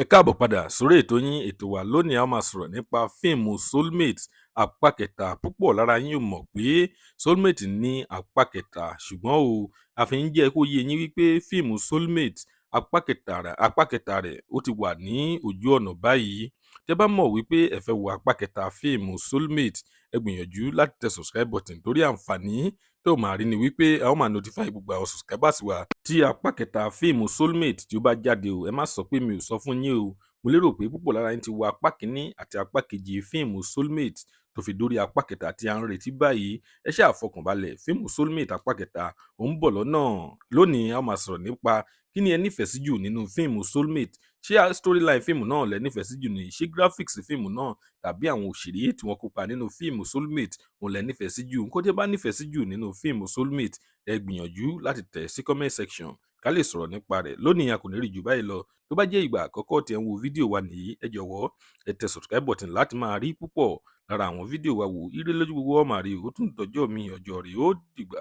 Ẹ káàbọ̀ padà sórí ètò yín, ètò wa. Lónìí, a máa sọ̀rọ̀ nípa fíìmù Soulmate apá kẹta. Púpọ̀ lára yín ò mọ̀ pé Soulmate ní apá kẹta, ṣùgbọ́n o a fi ń jẹ́ kó yé yín wípé fíìmù Soulmate apá kẹta rẹ̀ ó ti wà ní ojú ọ̀nà báyìí. Tẹ́ bá mọ̀ wípé ẹ fẹ́ wo apá kẹta fíìmù Soulmate, ẹ gbìyànjú láti tẹ subscribe button, torí àǹfààní tó máa rí ni wípé a ó máa notify gbogbo àwọn subscribers wa tí apá kẹta fíìmù Soulmate tí ó bá jáde o. Ẹ má sọ pé mi ò sọ fún yín o. Mo lérò pé púpọ̀ lára yín ti wo apá kínní àti apá kejì fíìmù Soulmate tó fi dórí apá kẹta tí a ń retí báyìí. Ẹ ṣáà fọkànbalẹ̀, fíìmù Soulmate apá kẹta ó ń bọ̀ lọ́nà. Lónìí, a ó máa sọ̀rọ̀ nípa kí ni ẹ nífẹ̀ẹ́ sí jù nínú fíìmù Soulmate. Ṣé storyline fíìmù náà lẹ nífẹ̀ẹ́ sí jù ni? Ṣé graphics fíìmù náà tàbí àwọn òṣèré tí wọ́n kópa nínú fíìmù Soulmate òun lẹ nífẹ̀ẹ́ sí jù? Nǹkan tí ẹ bá nífẹ̀ẹ́ sí jù nínú fíìmù Soulmate, ẹ gbìyànjú láti tẹ̀ sí comment section ká lè sọ̀rọ̀ nípa rẹ̀. Lónìí, a kò ní rí jù báyìí lọ. Tó bá jẹ́ ìgbà àkọ́kọ́ tí ẹ ń wo fídíò wa nìyí, ẹ jọ̀wọ́, ẹ tẹ subscribe button láti máa rí púpọ̀ lára àwọn fídíò wa wò. Ire lójú gbogbo ọmọ àrí. Ó tún dọjọ́ mi, ọjọ́ rí, ó dìgbà.